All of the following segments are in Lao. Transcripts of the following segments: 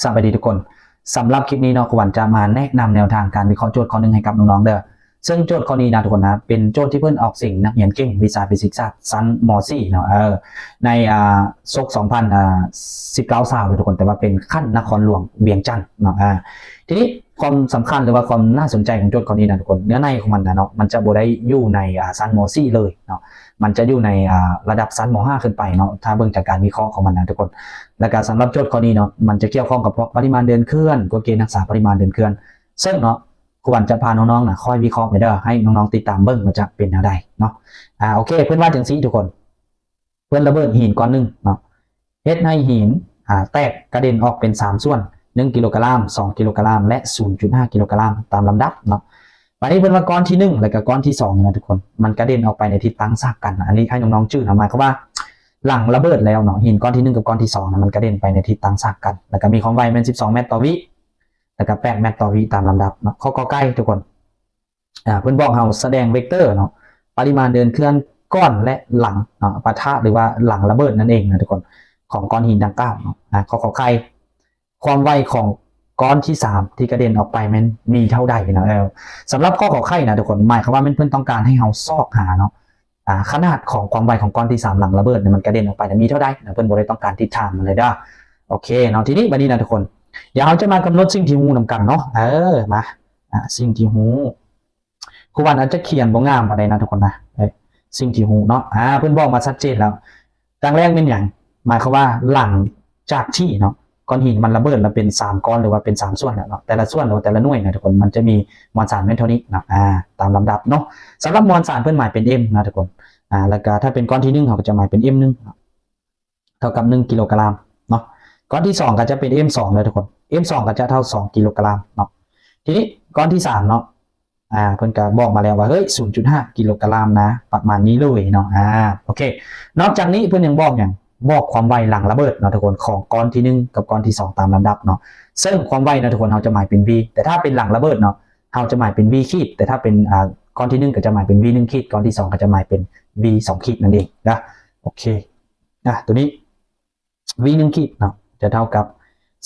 ສະບາຍດີທຸກຄົນ. ສຳລັບຄລິບນີ້ເນາະ ຄູວັນຈະມາແນະນຳແນວທາງການວິເຄາະໂຈດຂໍ້ໜຶ່ງໃຫ້ກັບນ້ອງໆເດີ. ເຊິ່ງໂຈດຂໍ້ນີ້ນະທຸກຄົນນະ ເປັນໂຈດທີ່ເພິ່ນອອກເສັງນັກຮຽນເກັ່ງວິຊາຟີຊິກສາດຊັ້ນ ມ.ສີ່ ເນາະ ເອີ ໃນ ອ່າ ສົກ ສອງພັນ ອ່າ ສິບເກົ້າ ຊາວເດີທຸກຄົນ ແຕ່ວ່າເປັນຂັ້ນນະຄອນຫຼວງວຽງຈັນເນາະ. ອ່າ ທີນີ້ຄວາມສຳຄັນ ຫຼືວ່າຄວາມໜ້າສົນໃຈຂອງໂຈດຂໍ້ນີ້ນະທຸກຄົນ ເນື້ອໃນຂອງມັນນະເນາະ ມັນຈະບໍ່ໄດ້ຢູ່ໃນ ອ່າ ຊັ້ນ ມ.ສີ່ ເລີຍເນາະ ມັນຈະຢູ່ໃນ ອ່າ ລະດັບຊັ້ນ ມ.ຫ້າ ຂຶ້ນໄປເນາະ ຖ້າເບິ່ງຈາກການວິເຄາະຂອງມັນນະທຸກຄົນ. ແລ້ວກໍສຳລັບໂຈດຂໍ້ນີ້ເນາະ ມັນຈະກ່ຽວຂ້ອງກັບພວກປະລິມານເດີນເຄື່ອນ, ກົດເກນຮັກສາປະລິມານເດີນເຄື່ອນ. ເຊິ່ງເນາະ ຄູວັນຈະພານ້ອງໆນະ ຄອຍວິເຄາະໄປເດີ ໃຫ້ນ້ອງໆຕິດຕາມເບິ່ງວ່າຈະເປັນແນວໃດເນາະ. ອ່າ ໂອເຄ ເພິ່ນວ່າຈັ່ງຊີ້ທຸກຄົນ ເພິ່ນລະເບີດຫີນກ້ອນໜຶ່ງເນາະ ເຮັດໃຫ້ຫີນ ອ່າ ແຕກກະເດັນອອກເປັນສາມສ່ວນ ໜຶ່ງກິໂລກຣາມ, ສອງກິໂລກຣາມ ແລະ ສູນຈຸດຫ້າກິໂລກຣາມ ຕາມລຳດັບເນາະ. ບາດນີ້ເພິ່ນວ່າກ້ອນທີໜຶ່ງ ແລະກະກ້ອນທີສອງນີ້ນະທຸກຄົນ ມັນກະເດັນອອກໄປໃນທິດທາງສາກກັນ. ອັນນີ້ໃຫ້ນ້ອງໆຈື່ນຳ ໝາຍຄວາມວ່າຫຼັງລະເບີດແລ້ວເນາະ ຫີນກ້ອນທີໜຶ່ງກັບກ້ອນທີສອງນະ ມັນກະເດັນໄປໃນທິດທາງສາກກັນ ແລ້ວກະມີຄວາມໄວແມ່ນສິບສອງແມັດຕໍ່ວິ ແລ້ວກະແປດແມັດຕໍ່ວິຕາມລຳດັບເນາະ. ຂໍ້ ກ.ໄກ່ ທຸກຄົນ ອ່າ ເພິ່ນບອກເຮົາສະແດງເວັກເຕີເນາະ ປະລິມານເດີນເຄື່ອນກ່ອນ ແລະ ຫຼັງເນາະ ປະທະ ຫຼືວ່າຫຼັງລະເບີດນັ້ນເອງນະທຸກຄົນ ຂອງກ້ອນຫີນດັ່ງກ່າວເນາະ. ອ່າ ຂໍ້ ກ.ໄຂ່ ຄວາມໄວຂອງກ້ອນທີສາມທີ່ກະເດັນອອກໄປແມ່ນມີເທົ່າໃດເນາະ. ເອີ ສຳລັບຂໍ້ ກ.ໄຂ່ນະທຸກຄົນ ໝາຍຄວາມວ່າແມ່ນເພິ່ນຕ້ອງການໃຫ້ເຮົາຊອກຫາເນາະ ອ່າ ຂະໜາດຂອງຄວາມໄວຂອງກ້ອນທີສາມຫຼັງລະເບີດນະ ມັນກະເດັນອອກໄປນະ ມີເທົ່າໃດນະ ເພິ່ນບໍ່ໄດ້ຕ້ອງການທີ່ຖາມມາເລີຍເດີ. ໂອເຄເນາະ ທີນີ້ບາດນີ້ນະທຸກຄົນ ດຽວເຮົາຈະມາກຳນົດສິ່ງທີ່ຮູ້ນຳກັນເນາະ. ເອີ ມາ ອ່າ ສິ່ງທີ່ຮູ້ ຄູວັນອາດຈະຂຽນບໍ່ງາມປານໃດນະທຸກຄົນນະ ເອີ ສິ່ງທີ່ຮູ້ເນາະ. ອ່າ ເພິ່ນບອກມາຊັດເຈນແລ້ວ ຢ່າງແລກແມ່ນຫຍັງ? ໝາຍຄວາມວ່າຫຼັງຈາກທີ່ເນາະ ກ້ອນຫີນມັນລະເບີດແລ້ວເປັນສາມກ້ອນ ຫຼືວ່າເປັນສາມສ່ວນແລ້ວເນາະ ແຕ່ລະສ່ວນ ຫຼືວ່າແຕ່ລະໜ່ວຍນະທຸກຄົນ ມັນຈະມີມວນສານແມ່ນເທົ່ານີ້ເນາະ. ອ່າ ຕາມລຳດັບເນາະ ສຳລັບມວນສານເພິ່ນໝາຍເປັນ M ນະທຸກຄົນ. ອ່າ ແລ້ວກະຖ້າເປັນກ້ອນທີໜຶ່ງ ເຮົາກະຈະໝາຍເປັນ M ໜຶ່ງເນາະ ເທົ່າກັບໜຶ່ງກິໂລກຣາມເນາະ. ກ້ອນທີສອງກະຈະເປັນ M ສອງເດີທຸກຄົນ M ສອງກະຈະເທົ່າສອງກິໂລກຣາມເນາະ. ທີນີ້ກ້ອນທີສາມເນາະ ອ່າ ເພິ່ນກະບອກມາແລ້ວວ່າ ເຮີ້ຍ ສູນຈຸດຫ້າກິໂລກຣາມນະ ປະມານນີ້ເລີຍເນາະ. ອ່າ ໂອເຄ ນອກຈາກນີ້ເພິ່ນຍັງບອກຫຍັງ? ບອກຄວາມໄວຫຼັງລະເບີດເນາະທຸກຄົນ ຂອງກ້ອນທີໜຶ່ງກັບກ້ອນທີສອງຕາມລຳດັບເນາະ. ເຊິ່ງຄວາມໄວເນາະທຸກຄົນ ເຮົາຈະໝາຍເປັນ V ແຕ່ຖ້າເປັນຫຼັງລະເບີດເນາະ ເຮົາຈະໝາຍເປັນ V ຂີດ ແຕ່ຖ້າເປັນ ອ່າ ກ້ອນທີໜຶ່ງກະຈະໝາຍເປັນ V ໜຶ່ງຂີດ ກ້ອນທີສອງກະຈະໝາຍເປັນ V ສອງຂີດນັ້ນເອງນະ. ໂອເຄ ອ່າ ໂຕນີ້ V ໜຶ່ງຂີດເນາະ ຈະເທົ່າກັບ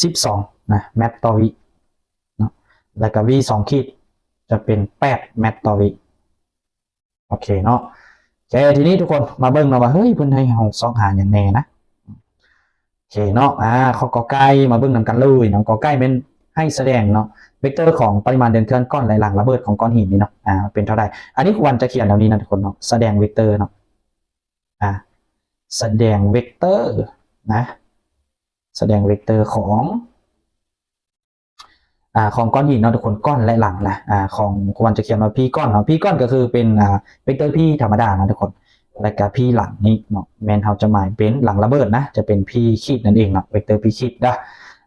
ສິບສອງນະ ແມັດຕໍ່ວິເນາະ ແລ້ວກະ V ສອງຂີດ ຈະເປັນແປດແມັດຕໍ່ວິ. ໂອເຄເນາະ ໂອເຄ ທີນີ້ທຸກຄົນມາເບິ່ງເນາະວ່າ ເຮີ້ຍ ເພິ່ນໃຫ້ເຮົາຊອກຫາຫຍັງແດ່ນະ. ໂອເຄເນາະ ອ່າ ຂໍ້ ກ.ໄກ່ ມາເບິ່ງນຳກັນເລີຍເນາະ. ກ.ໄກ່ ແມ່ນໃຫ້ສະແດງເນາະ ເວັກເຕີຂອງປະລິມານເດີນເຄື່ອນກ່ອນ ແລະ ຫຼັງລະເບີດຂອງກ້ອນຫີນນີ້ເນາະ ອ່າ ເປັນເທົ່າໃດ. ອັນນີ້ຄູວັນຈະຂຽນແນວນີ້ນະທຸກຄົນເນາະ ສະແດງເວັກເຕີເນາະ ອ່າ ສະແດງເວັກເຕີນະ ສະແດງເວັກເຕີຂອງ ອ່າ ຂອງກ້ອນຫີນເນາະທຸກຄົນ ກ່ອນ ແລະ ຫຼັງນະ. ອ່າ ຂອງຄູວັນຈະຂຽນວ່າ P ກ່ອນເນາະ P ກ່ອນກະຄືເປັນ ອ່າ ເວັກເຕີ P ທຳມະດານະທຸກຄົນ ແລະກະ P ຫຼັງນີ້ເນາະ ແມ່ນເຮົາຈະໝາຍເປັນຫຼັງລະເບີດນະ ຈະເປັນ P ຂີດນັ້ນເອງເນາະ ເວັກເຕີ P ຂີດເນາະ.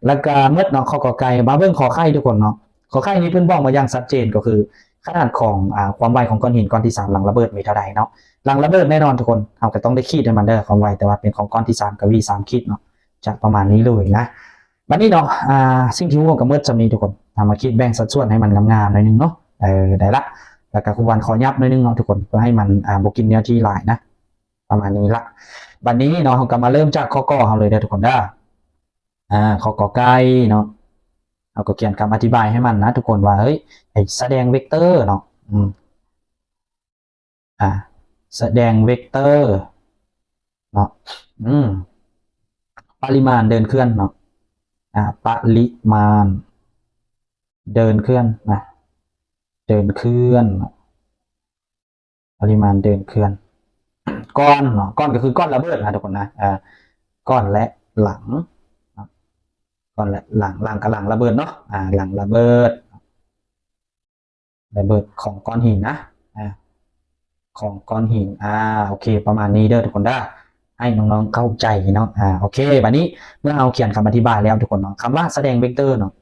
ແລ້ວກະໝົດເນາະ ຂໍ້ ກ.ໄກ່ ມາເບິ່ງ ຂໍໄຂ່ ທຸກຄົນເນາະ. ຂໍ້ ໄຂ່ ນີ້ເພິ່ນບອກມາຢ່າງຊັດເຈນ ກໍຄືຂະໜາດຂອງ ອ່າ ຄວາມໄວຂອງກ້ອນຫີນກ້ອນທີສາມຫຼັງລະເບີດມີເທົ່າໃດເນາະ. ຫຼັງລະເບີດແນ່ນອນທຸກຄົນ ເຮົາກະຕ້ອງໄດ້ຂີດໃຫ້ມັນເດີ ຄວາມໄວ ແຕ່ວ່າເປັນຂອງກ້ອນທີສາມກະ V ສາມຂີດເນາະ ຈະປະມານນີ້ເລີຍນະ. ບາດນີ້ເນາະ ອ່າ ສິ່ງທີ່ຮູ້ກະໝົດສ່ຳນີ້ທຸກຄົນ ເຮົາມາຄິດແບ່ງສັດສ່ວນໃຫ້ມັນງາມໆໜ້ອຍໜຶ່ງເນາະ. ເອີ ໄດ້ລະ ແລ້ວກະຄູວັນຂໍຫຍັບໜ້ອຍໜຶ່ງເນາະທຸກຄົນ ເພື່ອໃຫ້ມັນ ອ່າ ບໍ່ກິນເນື້ອທີ່ຫຼາຍນະ ປະມານນີ້ລະ. ບາດນີ້ເນາະ ເຮົາກະມາເລີ່ມຈາກຂໍ້ ກ. ເຮົາເລີຍເດີທຸກຄົນເດີ. ອ່າ ຂໍ້ ກ.ໄກ່ ເນາະ ເຮົາກະຂຽນຄຳອະທິບາຍໃຫ້ມັນນະທຸກຄົນວ່າ ເຮີ້ຍ ໃຫ້ສະແດງເວັກເຕີເນາະ ອືມ ອ່າ ສະແດງເວັກເຕີເນາະ ອືມ ປະລິມານເດີນເຄື່ອນເນາະ ອ່າ ປະລິມານເດີນເຄື່ອນນະ ເດີນເຄື່ອນເນາະ ປະລິມານເດີນເຄື່ອນ ກ່ອນເນາະ ກ່ອນກະຄືກ່ອນລະເບີດນະທຸກຄົນນະ ອ່າ ກ່ອນ ແລະ ຫຼັງເນາະ ກ່ອນ ແລະ ຫຼັງ ຫຼັງກະຫຼັງລະເບີດເນາະ ອ່າ ຫຼັງລະເບີດ ລະເບີດຂອງກ້ອນຫີນນະ ອ່າ ຂອງກ້ອນຫີນ ອ່າ ໂອເຄ ປະມານນີ້ເດີທຸກຄົນເດີ ໃຫ້ນ້ອງໆເຂົ້າໃຈເນາະ. ອ່າ ໂອເຄ ບາດນີ້ເມື່ອເຮົາຂຽນຄຳອະທິບາຍແລ້ວທຸກຄົນເນາະ ຄຳວ່າສະແດງເວັກເຕີເນາະ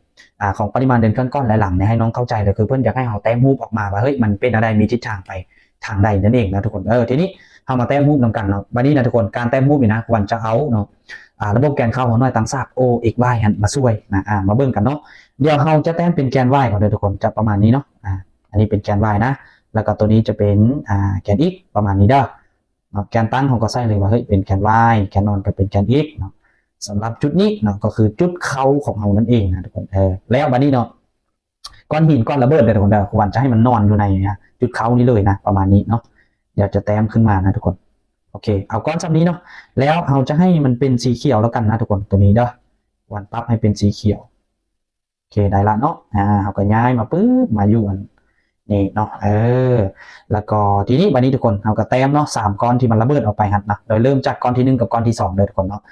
ອ່າ ຂອງປະລິມານເດີນເຄື່ອນກ່ອນ ແລະ ຫຼັງນີ້ ໃຫ້ນ້ອງເຂົ້າໃຈເລີຍ ຄືເພິ່ນຢາກໃຫ້ເຮົາແຕ້ມຮູບອອກມາວ່າ ເຮີ້ຍ ມັນເປັນແນວໃດ ມີທິດທາງໄປທາງໃດນັ້ນເອງນະທຸກຄົນ. ເອີ ທີນີ້ເຮົາມາແຕ້ມຮູບນຳກັນເນາະ. ບາດນີ້ນະທຸກຄົນ ການແຕ້ມຮູບນີ້ນະ ຄວນຈະເອົາເນາະ ອ່າ ລະບົບແກນເຄົ້າຂອງໜ່ວຍຕັ້ງສາກ x y ຫັ້ນມາຊ່ວຍນະ. ອ່າ ມາເບິ່ງກັນເນາະ. ດຽວເຮົາຈະແຕ້ມເປັນແກນ y ກ່ອນເດີທຸກຄົນ ຈະປະມານນີ້ເນາະ. ອ່າ ອັນນີ້ເປັນແກນ y ນະ ແລ້ວກໍໂຕນີ້ຈະເປັນ ອ່າ ແກນ x ປະມານນີ້ເດີ. ເນາະ ແກນຕັ້ງເຮົາກໍໃສ່ເລີຍວ່າ ເຮີ້ຍ ເປັນແກນ y ແກນອ່ອນກໍເປັນແກນ x ເນາະ. ສຳລັບຈຸດນີ້ເນາະ ກໍຄືຈຸດເຄົ້າຂອງເຮົານັ້ນເອງນະທຸກຄົນ. ເອີ ແລ້ວບາດນີ້ເນາະ ກ້ອນຫີນ ກ້ອນລະເບີດເດີທຸກຄົນເດີ ຄວນຈະໃຫ້ມັນນອນຢູ່ໃນຈຸດເຄົ້ານີ້ເລີຍນະ ປະມານນີ້ເນາະ. ດຽວຈະແຕ້ມຂຶ້ນມານະທຸກຄົນ. ໂອເຄ ເອົາກ້ອນຊ່ຳນີ້ເນາະ ແລ້ວເຮົາຈະໃຫ້ມັນເປັນສີຂຽວແລ້ວກັນນະທຸກຄົນ ໂຕນີ້ເດີ ຄວນປັບໃຫ້ເປັນສີຂຽວ. ໂອເຄ ໄດ້ລະເນາະ. ອາ ເຮົາກໍຍ້າຍມາປຶບ ມາຢູ່ອັນນີ້ເນາະ. ເອີ ແລ້ວກໍທີນີ້ບາດນີ້ທຸກຄົນ ເຮົາກໍແຕ້ມເນາະ ສາມກ້ອນທີ່ມັນລະເບີດອອກໄປຫັ້ນເນາະ ໂດຍເລີ່ມຈາກກ້ອນທີໜຶ່ງກັບກ້ອນທີສອງເດີທຸກຄົນເນາະ.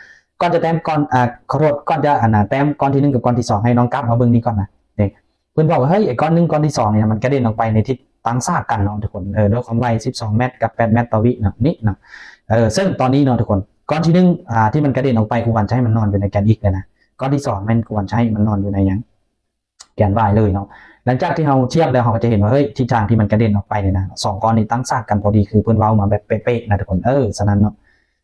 ກ່ອນຈະແຕ້ມກ້ອນ ອາ ຂໍໂທດ ກ່ອນຈະອັນນະ ແຕ້ມກ້ອນທີໜຶ່ງກັບກ້ອນທີສອງ ໃຫ້ນ້ອງກັບມາເບິ່ງນີ້ກ່ອນນະ. ນີ້ ເພິ່ນບອກວ່າ ເຮີ້ຍ ໄອ້ກ້ອນໜຶ່ງ ກ້ອນທີສອງນີ້ນະ ມັນກະເດັນອອກໄປໃນທິດ ຕັ້ງສາກກັນເນາະທຸກຄົນ. ເອີ ດ້ວຍຄວາມໄວສິບສອງແມັດກັບແປດແມັດຕໍ່ວິເນາະ ນີ້ເນາະ. ເອີ ເຊິ່ງຕອນນີ້ເນາະທຸກຄົນ ກ້ອນທີໜຶ່ງ ອາ ທີ່ມັນກະເດັນອອກໄປ ຄູຄວັນຈະໃຫ້ມັນນອນຢູ່ໃນແກນ x ເລີຍນະ. ກ້ອນທີສອງແມ່ນຄູຄວັນຈະໃຫ້ມັນນອນຢູ່ໃນຫຍັງ ແກນ y ເລີຍເນາະ. ຫຼັງຈາກທີ່ເຮົາທຽບແລ້ວ ເຮົາກໍຈະເຫັນວ່າ ເຮີ້ຍ ທິດທາງທີ່ມັນກະເດັນອອກໄປນີ້ນະ ສອງກ້ອນນີ້ຕັ້ງສາກກັນພໍດີ ຄືເພິ່ນເວົ້າມາແບບເປະໆນະທຸກຄົນ. ເອີ ສະນັ້ນເນາະ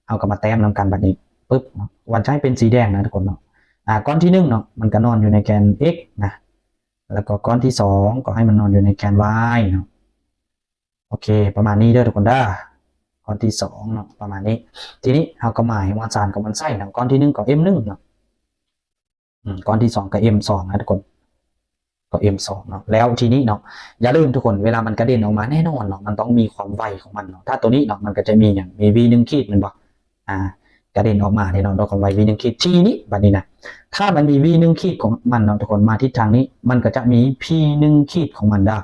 ເຮົາກໍມາແຕ້ມນຳກັນບາດນີ້ ປຶບເນາະ ຄູຄວັນຈະໃຫ້ເປັນສີແດງນະທຸກຄົນເນາະ. ອາ ກ້ອນທີໜຶ່ງເນາະ ມັນກໍນອນຢູ່ໃນແກນ x ນະ ແລ້ວກໍກ້ອນທີສອງກໍໃຫ້ມັນນອນຢູ່ໃນແກນ y ເນາະ. ໂອເຄ ປະມານນີ້ເດີທຸກຄົນເດີ ກ້ອນທີສອງເນາະ ປະມານນີ້. ທີນີ້ເຮົາກໍໝາຍມວນສານຂອງມັນໃສ່ເນາະ ກ້ອນທີໜຶ່ງກໍ m ໜຶ່ງເນາະ ອືມ ກ້ອນທີສອງກໍ m ສອງນະທຸກຄົນ ກໍ m ສອງເນາະ. ແລ້ວທີນີ້ເນາະ ຢ່າລືມທຸກຄົນ ເວລາມັນກະເດັນອອກມາແນ່ນອນເນາະ ມັນຕ້ອງມີຄວາມໄວຂອງມັນເນາະ. ຖ້າໂຕນີ້ເນາະ ມັນກໍຈະມີຫຍັງ ມີ v ໜຶ່ງຂີດແມ່ນບໍ່ ອາ ກະເດັນອອກມາເດ້ເນາະ ດ້ວຍຄວາມໄວ v ໜຶ່ງຂີດ. ທີນີ້ບາດນີ້ນະ ຖ້າມັນມີ v ໜຶ່ງຂີດຂອງມັນເນາະທຸກຄົນ ມາທິດທາງນີ້ ມັນກໍຈະມີ p ໜຶ່ງຂີດຂອງມັນເດີ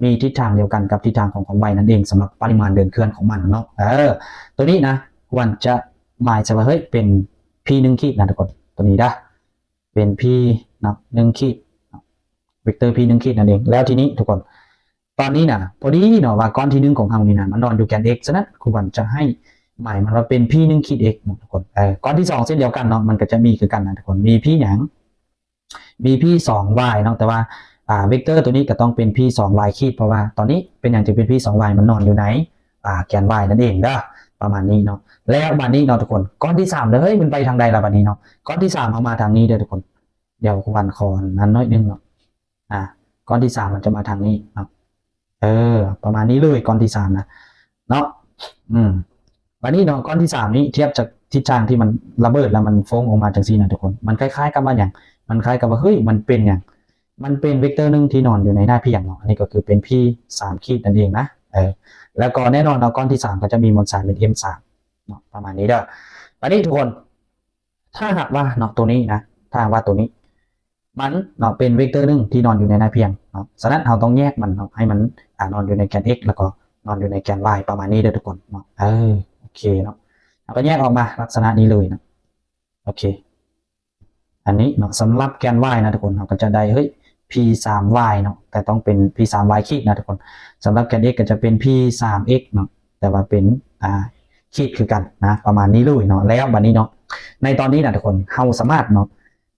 ມີທິດທາງດຽວກັນກັບທິດທາງຂອງຄວາມໄວນັ້ນເອງ ສຳລັບປະລິມານເດີນເຄື່ອນຂອງມັນເນາະ. ເອີ ໂຕນີ້ນະ ຄວນຈະໝາຍໃສ່ວ່າ ເຮີ້ຍ ເປັນ p ໜຶ່ງຂີດນະທຸກຄົນ ໂຕນີ້ເດີ ເປັນ p ເນາະ ໜຶ່ງຂີດເນາະ ເວັກເຕີ p ໜຶ່ງຂີດນັ້ນເອງ. ແລ້ວທີນີ້ທຸກຄົນ ຕອນນີ້ນະ ພໍດີເນາະວ່າກ້ອນທີໜຶ່ງຂອງເຮົານີ້ນະ ມັນນອນຢູ່ແກນ x ສະນັ້ນ ຄູຄວັນຈະໃຫ້ໝາຍມັນວ່າເປັນ p ໜຶ່ງຂີດ x ເນາະທຸກຄົນ. ເອີ ກ້ອນທີສອງເຊັ່ນດຽວກັນເນາະ ມັນກໍຈະມີຄືກັນນະທຸກຄົນ ມີ p ຫຍັງ ມີ p ສອງ y ເນາະ ແຕ່ວ່າ ອາ ເວັກເຕີໂຕນີ້ກໍຕ້ອງເປັນ p ສອງ y ຂີດ ເພາະວ່າຕອນນີ້ເປັນຫຍັງຈຶ່ງເປັນ p ສອງ y ມັນນອນຢູ່ໃນ ອາ ແກນ y ນັ້ນເອງເດີ ປະມານນີ້ເນາະ. ແລ້ວບາດນີ້ເນາະທຸກຄົນ ກ້ອນທີສາມເດີ ເຮີ້ຍ ມັນໄປທາງໃດລະບາດນີ້ເນາະ. ກ້ອນທີສາມເຮົາມາທາງນີ້ເດີທຸກຄົນ ດຽວຄວນຂໍອັນນັ້ນໜ້ອຍໜຶ່ງເນາະ. ອາ ກ້ອນທີສາມມັນຈະມາທາງນີ້ເນາະ. ເອີ ປະມານນີ້ເລີຍ ກ້ອນທີສາມນະເນາະ. ອືມ ບາດນີ້ເນາະ ກ້ອນທີສາມນີ້ ທຽບຈາກທິດທາງທີ່ມັນລະເບີດແລ້ວມັນໂຟງອອກມາຈັ່ງຊີ້ນະທຸກຄົນ ມັນຄ້າຍໆກັບວ່າຫຍັງ ມັນຄ້າຍກັບວ່າ ເຮີ້ຍ ມັນເປັນຫຍັງ ມັນເປັນເວັກເຕີໜຶ່ງທີ່ນອນຢູ່ໃນໜ້າພຽງເນາະ. ອັນນີ້ກໍຄືເປັນ p ສາມຂີດນັ້ນເອງນະ. ເອີ ແລ້ວກໍແນ່ນອນເນາະ ກ້ອນທີສາມກໍຈະມີມວນສານເປັນ m ສາມເນາະ ປະມານນີ້ເດີ. ບາດນີ້ທຸກຄົນ ຖ້າຫາກວ່າເນາະ ໂຕນີ້ນະ ຖ້າຫາກວ່າໂຕນີ້ ມັນເນາະ ເປັນເວັກເຕີໜຶ່ງທີ່ນອນຢູ່ໃນໜ້າພຽງເນາະ ສະນັ້ນເຮົາຕ້ອງແຍກມັນເນາະ ໃຫ້ມັນ ອາ ນອນຢູ່ໃນແກນ x ແລ້ວກໍນອນຢູ່ໃນແກນ y ປະມານນີ້ເດີທຸກຄົນເນາະ. ເອີ ໂອເຄເນາະ ເຮົາກໍແຍກອອກມາລັກສະນະນີ້ເລີຍເນາະ. ໂອເຄ ອັນນີ້ເນາະ ສຳລັບແກນ y ນະທຸກຄົນ ເຮົາກໍຈະໄດ້ ເຮີ້ຍ p ສາມ y ເນາະ ແຕ່ຕ້ອງເປັນ p ສາມ y ຂີດນະທຸກຄົນ. ສຳລັບແກນ x ກໍຈະເປັນ p ສາມ x ເນາະ ແຕ່ວ່າເປັນ ອາ ຂີດຄືກັນນະ ປະມານນີ້ເລີຍເນາະ. ແລ້ວບາດນີ້ເນາະ ໃນຕອນນີ້ນະທຸກຄົນ ເຮົາສາມາດເນາະ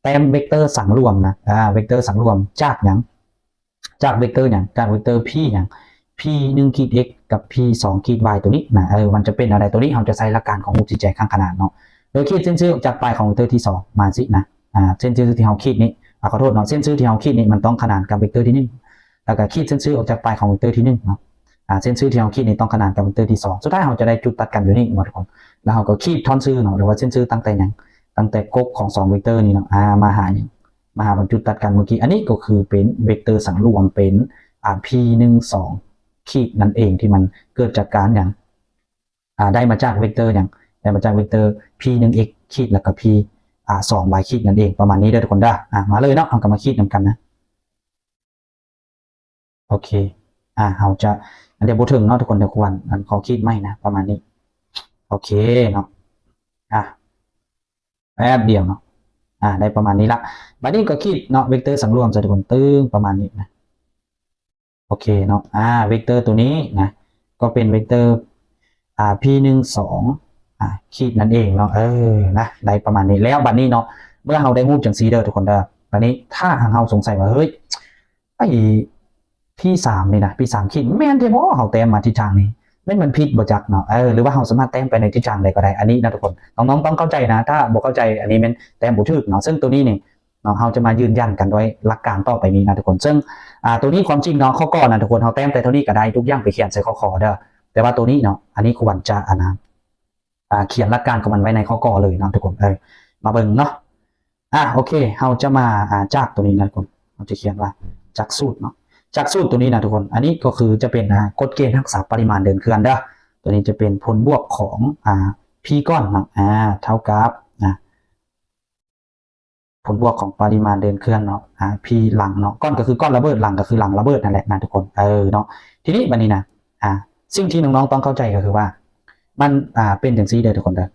ແຕ້ມເວັກເຕີສັງລວມນະ ອາ ເວັກເຕີສັງລວມຈາກຫຍັງ ຈາກເວັກເຕີຫຍັງ ຈາກເວັກເຕີ p ຫຍັງ p ໜຶ່ງຂີດ x ກັບ p ສອງຂີດ y ໂຕນີ້ນະ. ເອີ ມັນຈະເປັນແນວໃດ ໂຕນີ້ເຮົາຈະໃຊ້ຫຼັກການຂອງຮູບຊີ້ແຈງຂ້າງຂະໜານເນາະ ໂດຍຂີດເສັ້ນຊື່ອອກຈາກປາຍຂອງເວັກເຕີທີສອງມາຊີ້ນະ. ອາ ເສັ້ນຊື່ທີ່ເຮົາຂີດນີ້ ອາ ຂໍໂທດເນາະ ເສັ້ນຊື່ທີ່ເຮົາຂີດນີ້ມັນຕ້ອງຂະໜານກັບເວັກເຕີທີໜຶ່ງ ແລ້ວກໍຂີດເສັ້ນຊື່ອອກຈາກປາຍຂອງເວັກເຕີທີໜຶ່ງເນາະ. ອາ ເສັ້ນຊື່ທີ່ເຮົາຂີດນີ້ຕ້ອງຂະໜານກັບເວັກເຕີທີສອງ. ສຸດທ້າຍເຮົາຈະໄດ້ຈຸດຕັດກັນຢູ່ນີ້ເນາະທຸກຄົນ ແລ້ວເຮົາກໍຂີດທ່ອນຊື່ເນາະ ຫຼືວ່າເສັ້ນຊື່ຕັ້ງແຕ່ຫຍັງ ຕັ້ງແຕ່ກົກຂອງສອງເວັກເຕີນີ້ເນາະ ອາ ມາຫາຫຍັງ ມາຫາບັນຈຸດຕັດກັນເມື່ອກີ້. ອັນນີ້ກໍຄືເປັນເວັກເຕີສັງລວມ ເປັນ ອາ p ໜຶ່ງ ສອງຂີດນັ້ນເອງ ທີ່ມັນເກີດຈາກການຫຍັງ ອາ ໄດ້ມາຈາກເວັກເຕີຫຍັງ ໄດ້ມາຈາກເວັກເຕີ p ໜຶ່ງ x ຂີດ ແລ້ວກໍ p ອາ ສອງ y ຂີດນັ້ນເອງ ປະມານນີ້ເດີທຸກຄົນເດີ. ອາ ມາເລີຍເນາະ ເຮົາກໍມາຂີດນຳກັນນະ. ໂອເຄ ອາ ເຮົາຈະ ອັນດຽວບໍ່ເຖິງເນາະທຸກຄົນ ດຽວຄວນ ອັນ ຂໍຂີດໃໝ່ນະ ປະມານນີ້. ໂອເຄເນາະ ອາ ແປັບດຽວເນາະ ອາ ໄດ້ປະມານນີ້ລະ. ບາດນີ້ກໍຂີດເນາະ ເວັກເຕີສັງລວມໃສ່ທຸກຄົນ ຕຶງ ປະມານນີ້ນະ. ໂອເຄເນາະ ອາ ເວັກເຕີໂຕນີ້ນະ ກໍເປັນເວັກເຕີ ອາ p ໜຶ່ງ ສອງ ອາ ຂີດນັ້ນເອງເນາະ. ເອີ ນະ ໄດ້ປະມານນີ້ແລ້ວ. ບາດນີ້ເນາະ ເມື່ອເຮົາໄດ້ຮູບຈັ່ງຊີ້ເດີທຸກຄົນເດີ ບາດນີ້ຖ້າຫາກເຮົາສົງໄສວ່າ ເຮີ້ຍ ໄອ້ p ສາມນີ້ນະ p ສາມຂີດ ແມ່ນແທ້ບໍ່ ເຮົາແຕ້ມມາທິດທາງນີ້ ແມ່ນມັນຜິດບໍ່ຈັກເນາະ. ເອີ ຫຼືວ່າເຮົາສາມາດແຕ້ມໄປໃນທິດທາງໃດກໍໄດ້. ອັນນີ້ນະທຸກຄົນ ນ້ອງໆຕ້ອງເຂົ້າໃຈນະ ຖ້າບໍ່ເຂົ້າໃຈ ອັນນີ້ແມ່ນແຕ້ມບໍ່ຖືກເນາະ. ເຊິ່ງໂຕນີ້ນີ້ ເນາະ ເຮົາຈະມາຢືນຢັນກັນດ້ວຍຫຼັກການຕໍ່ໄປນີ້ນະທຸກຄົນ. ເຊິ່ງ ອາ ໂຕນີ້ຄວາມຈິງເນາະ ຂໍ້ກໍນະທຸກຄົນ ເຮົາແຕ້ມແຕ່ເທົ່ານີ້ກໍໄດ້ ທຸກຢ່າງໄປຂຽນໃສ່ຂໍ້ກໍເດີ. ແຕ່ວ່າໂຕນີ້ເນາະ ອັນນີ້ຄວນຈະ ອັນນະ ອາ ຂຽນຫຼັກການຂອງມັນໄວ້ໃນຂໍ້ກໍເລີຍເນາະທຸກຄົນ. ເອີ ມາເບິ່ງເນາະ. ອ່າ ໂອເຄ ເຮົາຈະມາ ອ່າ ຈາກຕົວນີ້ນະທຸກຄົນ ເຮົາຈະຂຽນວ່າຈາກສູດເນາະ ຈາກສູດຕົວນີ້ນະທຸກຄົນ ອັນນີ້ກໍຄືຈະເປັນ ອ່າ ກົດເກນຮັກສາປະລິມານເດີນເຄື່ອນເດີ. ຕົວນີ້ຈະເປັນຜົນບວກຂອງ ອ່າ P ກ້ອນເນາະ ອ່າ ເທົ່າກັບ ອ່າ ຜົນບວກຂອງປະລິມານເດີນເຄື່ອນເນາະ ອ່າ P ຫຼັງເນາະ ກ້ອນກໍຄືກ້ອນລະເບີດ ຫຼັງກໍຄືຫຼັງລະເບີດນັ້ນແຫຼະນະທຸກຄົນ ເອີເນາະ. ທີນີ້ບັດນີ້ນະ ອ່າ ສິ່ງທີ່ນ້ອງໆຕ້ອງເຂົ້າໃຈກໍຄືວ່າ ມັນ ອ່າ ເປັນຈັ່ງຊີ້ເດີທຸກຄົນເດີ.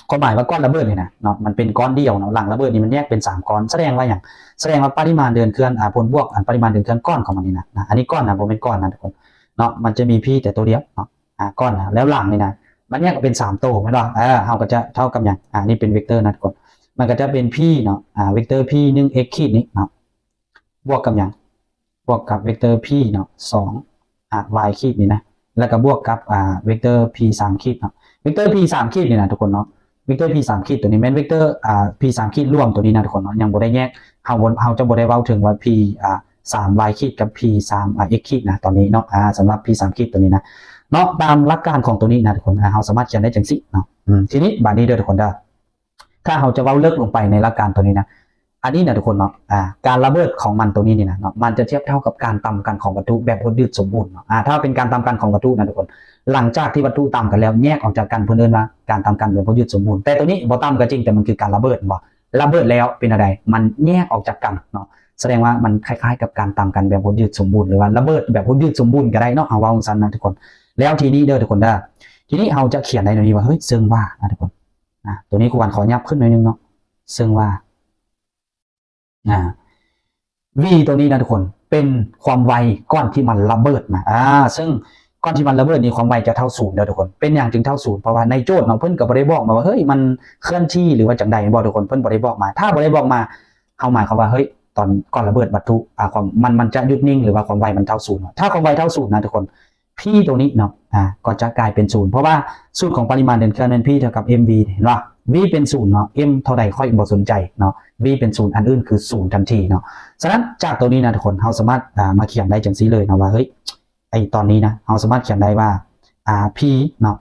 ຄວາມໝາຍວ່າກ້ອນລະເບີດນີ້ນະເນາະ ມັນເປັນກ້ອນດຽວເນາະ ຫຼັງລະເບີດນີ້ມັນແຍກເປັນສາມກ້ອນ ສະແດງວ່າຫຍັງ? ສະແດງວ່າປະລິມານເດີນເຄື່ອນ ອ່າ ຜົນບວກ ອັນປະລິມານເດີນເຄື່ອນກ້ອນຂອງມັນນີ້ນະ ນະ ອັນນີ້ກ້ອນນະ ບໍ່ແມ່ນກ້ອນນະທຸກຄົນເນາະ ມັນຈະມີ P ແຕ່ຕົວດຽວເນາະ ອ່າ ກ້ອນນະ ແລ້ວຫຼັງນີ້ນະ ມັນແຍກອອກເປັນສາມໂຕແມ່ນບໍ່? ເອີ ເຮົາກໍຈະເທົ່າກັບຫຍັງ? ອ່າ ນີ້ເປັນເວັກເຕີນະທຸກຄົນ ມັນກໍຈະເປັນ P ເນາະ ອ່າ ເວັກເຕີ P ໜຶ່ງ x ຂີດນີ້ເນາະ ບວກກັບຫຍັງ? ບວກກັບເວັກເຕີ P ເນາະ ສອງ ອ່າ y ຂີດນີ້ນະ ແລ້ວກໍບວກກັບ ອ່າ ເວັກເຕີ P ສາມຂີດເນາະ ເວັກເຕີ P ສາມຂີດນີ້ນະທຸກຄົນເນາະ ເວັກເຕີ P ສາມຂີດຕົວນີ້ແມ່ນເວັກເຕີ ອ່າ P ສາມຂີດລວມຕົວນີ້ນະທຸກຄົນເນາະ ຍັງບໍ່ໄດ້ແຍກ ເຮົາ ເຮົາຈະບໍ່ໄດ້ເວົ້າເຖິງວ່າ P ອ່າ ສາມ y ຂີດກັບ P ສາມ ອ່າ x ຂີດນະ ຕອນນີ້ເນາະ ອ່າ ສຳລັບ P ສາມຂີດຕົວນີ້ນະເນາະ ຕາມຫຼັກການຂອງຕົວນີ້ນະທຸກຄົນ ອ່າ ເຮົາສາມາດຂຽນໄດ້ຈັ່ງຊີ້ເນາະ ອືມ ທີນີ້ບາດນີ້ເດີທຸກຄົນເດີ ຖ້າເຮົາຈະເວົ້າເລິກລົງໄປໃນຫຼັກການຕົວນີ້ນະ ອັນນີ້ນະທຸກຄົນເນາະ ອ່າ ການລະເບີດຂອງມັນຕົວນີ້ນີ້ນະເນາະ ມັນຈະທຽບເທົ່າກັບການຕຳກັນຂອງວັດຖຸແບບຫົດຍືດສົມບູນເນາະ ອ່າ ຖ້າເປັນການຕຳກັນຂອງວັດຖຸນະທຸກຄົນ ຫຼັງຈາກທີ່ວັດຖຸຕຳກັນແລ້ວ ແຍກອອກຈາກກັນ ເພິ່ນເອີ້ນວ່າການຕຳກັນແບບຫົດຍືດສົມບູນ ແຕ່ຕົວນີ້ບໍ່ຕຳກໍຈິງ ແຕ່ມັນຄືການລະເບີດ ແມ່ນບໍ່? ລະເບີດແລ້ວເປັນແນວໃດ? ມັນແຍກອອກຈາກກັນເນາະ ສະແດງວ່າມັນຄ້າຍໆກັບການຕຳກັນແບບຫົດຍືດສົມບູນ ຫຼືວ່າລະເບີດແບບຫົດຍືດສົມບູນກໍໄດ້ເນາະ ເຮົາເວົ້າຈັ່ງຊັ້ນນະທຸກຄົນ. ແລ້ວທີນີ້ເດີທຸກຄົນເດີ ທີນີ້ເຮົາຈະຂຽນໄດ້ແນວນີ້ວ່າ ເຮີ້ຍ ເຊິ່ງວ່ານະທຸກຄົນ ອ່າ ຕົວນີ້ຄູຫວັນຂໍຫຍັບຂຶ້ນໜ້ອຍໜຶ່ງເນາະ ເຊິ່ງວ່າ ອ່າ V ຕົວນີ້ນະທຸກຄົນ ເປັນຄວາມໄວກ່ອນທີ່ມັນລະເບີດນະ ອ່າ ເຊິ່ງກ່ອນທີ່ມັນລະເບີດນີ້ ຄວາມໄວຈະເທົ່າສູນເດີທຸກຄົນ. ເປັນຫຍັງຈຶ່ງເທົ່າສູນ? ເພາະວ່າໃນໂຈດເນາະ ເພິ່ນກໍບໍ່ໄດ້ບອກມາວ່າ ເຮີ້ຍ ມັນເຄື່ອນທີ່ ຫຼືວ່າຈັ່ງໃດ ແມ່ນບໍ່ທຸກຄົນ? ເພິ່ນບໍ່ໄດ້ບອກມາ. ຖ້າບໍ່ໄດ້ບອກມາ ເຮົາໝາຍຄວາມວ່າ ເຮີ້ຍ ຕອນກ່ອນລະເບີດວັດຖຸ ອ່າ ຄວາມ ມັນ ມັນຈະຢຸດນິ່ງ ຫຼືວ່າຄວາມໄວມັນເທົ່າສູນ. ຖ້າຄວາມໄວເທົ່າສູນນະທຸກຄົນ P ຕົວນີ້ເນາະ ອ່າ ກໍຈະກາຍເປັນສູນ ເພາະວ່າສູດຂອງປະລິມານເດີນເຄື່ອນແມ່ນ P ເທົ່າກັບ mv ເຫັນບໍ່? V ເປັນສູນເນາະ m ເທົ່າໃດຂ້ອຍບໍ່ສົນໃຈເນາະ V ເປັນສູນ ອັນອື່ນຄືສູນທັນທີເນາະ. ສະນັ້ນຈາກຕົວນີ້ນະທຸກຄົນ ເຮົາສາມາດ ອ່າ ມາຂຽນໄດ້ຈັ່ງຊີ້ເລີຍເນາະ ວ່າ ເຮີ້ຍ ໄອ້ຕອນນີ້ນະ ເຮົາສາມາດຂຽນໄດ້ວ່າ ອ່າ P ເນາະ